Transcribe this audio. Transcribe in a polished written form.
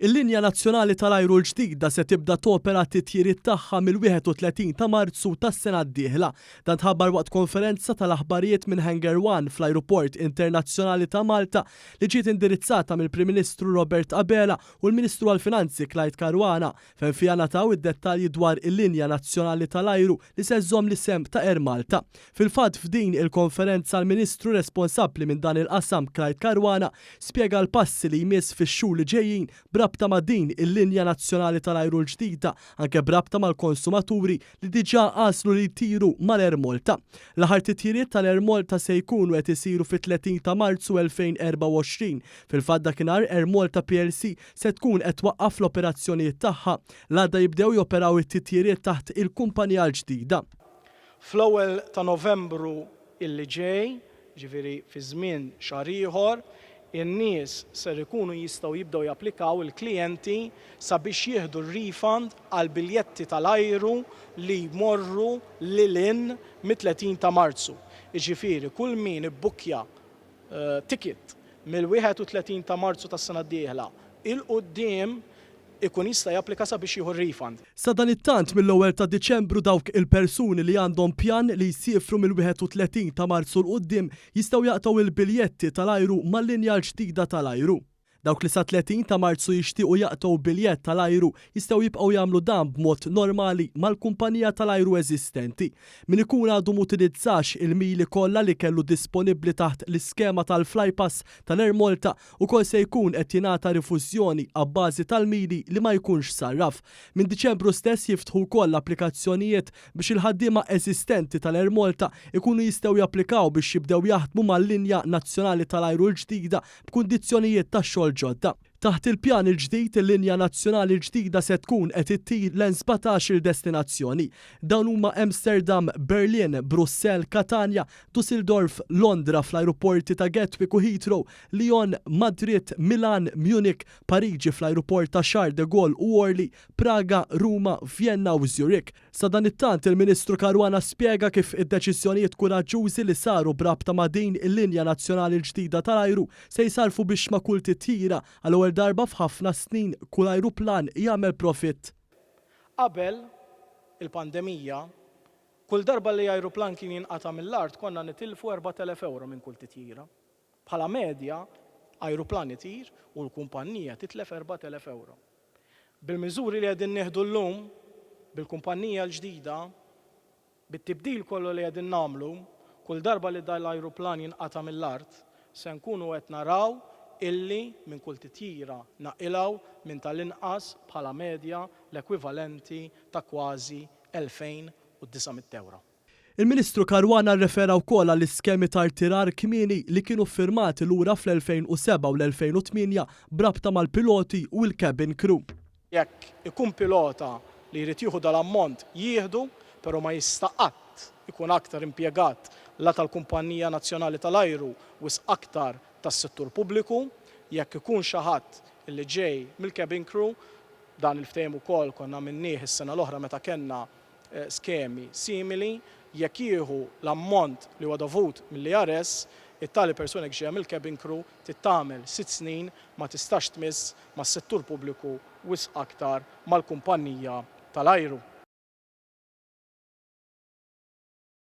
Il-linja nazzjonali tal-ajru l-ġdida se tibda topera t-titjiriet tagħha mill-31 ta' Marzu tas-sena d-dieħla. Dan tħabbar waqt konferenza tal-aħbarijiet minn Hangar One fl-Ajruport Internazzjonali ta' Malta li ġiet indirizzata mill-Prim Ministru Robert Abela u l-Ministru għall-Finanzi Clyde Caruana fejn fiha ngħataw id-dettalji dwar il-linja nazzjonali tal-ajru li se żżomm l-isem ta' Air Malta. Fil-fatt f'din il-konferenza l-Ministru responsabbli minn dan il-qasam Clyde Caruana spjega l-passi li jmiss fix-xhur li ġejjin b'rabta ma' din il-linja nazzjonali tal-ajru l-ġdida anke b'rabta mal-konsumaturi li diġà għażlu li jtiru mal-Air Malta. L-aħħar titjiriet tal-Air Malta se jkunu qed isiru fit-30 ta' Marzu 2024. Fil-fatt dakinhar Air Malta plc se tkun qed twaqqaf l-operazzjonijiet tagħha. L-għada jibdew joperaw it-titjiriet taħt il-kumpanija l-ġdida. Fl-ewwel ta' Novembru illi ġej, jiġifieri fi żmien xahar ieħor, in-nies ser ikunu jistgħu jibdew japplikaw, il-klijenti, sabiex jieħdu r-refund għall-biljetti tal-ajru li jmorru lil hinn mit-30 ta' Marzu. Jiġifieri kull min ibbukkja ticket mill-31 ta' Marzu tas-sena d-dieħla 'il quddiem ikun jista' japplika sabiex jieħu r-refund. Sadanittant, mill-ewwel ta' Diċembru dawk il-persuni li għandhom pjan li jsiefru mill-31 ta' Marzu 'l quddiem jistgħu jaqtgħu l-biljetti tal-ajru mal-linja l-ġdida tal-ajru. Dawk li sat-30 ta' Marzu jixtiequ jaqtgħu biljett tal-ajru jistgħu jibqgħu jagħmlu dan b'mod normali mal-kumpanija tal-ajru eżistenti. Min ikun għadu m'utilizzax il-mili kollha li kellu disponibbli taħt l-iskema tal-Flypass tal-Air Malta ukoll se jkun qed jingħata rifużjoni abbażi tal-mili li ma jkunx sarraf. Minn Diċembru stess jiftħu wkoll l-applikazzjonijiet biex il-ħaddiema eżistenti tal-Air Malta jkunu jistgħu japplikaw biex jibdew jaħdmu mal-linja nazzjonali tal-ajru l-ġdida b'kundizzjonijiet tax-xogħol ġodda. Taħt il-pjan il-ġdid, il-linja nazzjonali l-ġdida se tkun qed ittir lejn 17-il destinazzjoni. Dawn huma Amsterdam, Berlin, Brussell, Katanja, Dusseldorf, Londra fl-ajruporti ta' Gatwick u Heathrow, Lyon, Madrid, Milan, Munich, Pariġi fl-ajruport ta' Charles de Gaulle u Orly, Praga, Ruma, Vjenna u Zurich. Sadanittant, il-Ministru Caruana spjega kif id-deċiżjonijiet kuraġġużi li saru b'rabta ma' din il-linja nazzjonali l-ġdida tal-ajru se jsarrfu biex ma' kull titjira, għall-ewwel darba f'ħafna snin, kull ajruplan jagħmel profitt. Qabel il-pandemija, kull darba li ajruplan kien jinqata' mill-art konna nitilfu 4,000 ewro minn kull titjira. Bħala medja, ajruplan itir u l-kumpannija titlef 4,000 ewro. Bil-miżuri li qegħdin nieħdu llum, bil-kumpannija l-ġdida, bit-tibdil kollu li qegħdin nagħmlu, kull darba li dan l-ajruplan jinqata' mill-art, se nkunu qed naraw illi minn kull titjira naqilgħu minn tal-inqas bħala medja l-ekwivalenti ta' kważi 2,900 ewro. Il-Ministru Caruana rrefera wkoll għall-iskemi ta' rtirar kmieni li kienu ffirmati lura fl-2007 u l-2008 b'rabta mal-piloti u l-cabin crew. Jekk ikun pilota li jrid jieħu dal-ammont jieħdu, pero ma jista' qatt ikun aktar impjegat la tal-kumpannija nazzjonali tal-ajru wisq aktar tas-settur pubbliku. Jekk ikun xi ħadd li ġej mill-cabin crew, dan il-ftehim ukoll konna għamilnieh is-sena l-oħra meta kellna skemi simili, jekk jieħu l-ammont li huwa dovut mill-IRS, it-tali persuna jekk ġejja mill-cabin crew trid tagħmel sitt snin ma tistax tmiss mas-settur pubbliku wisq aktar mal-kumpannija tal-ajru.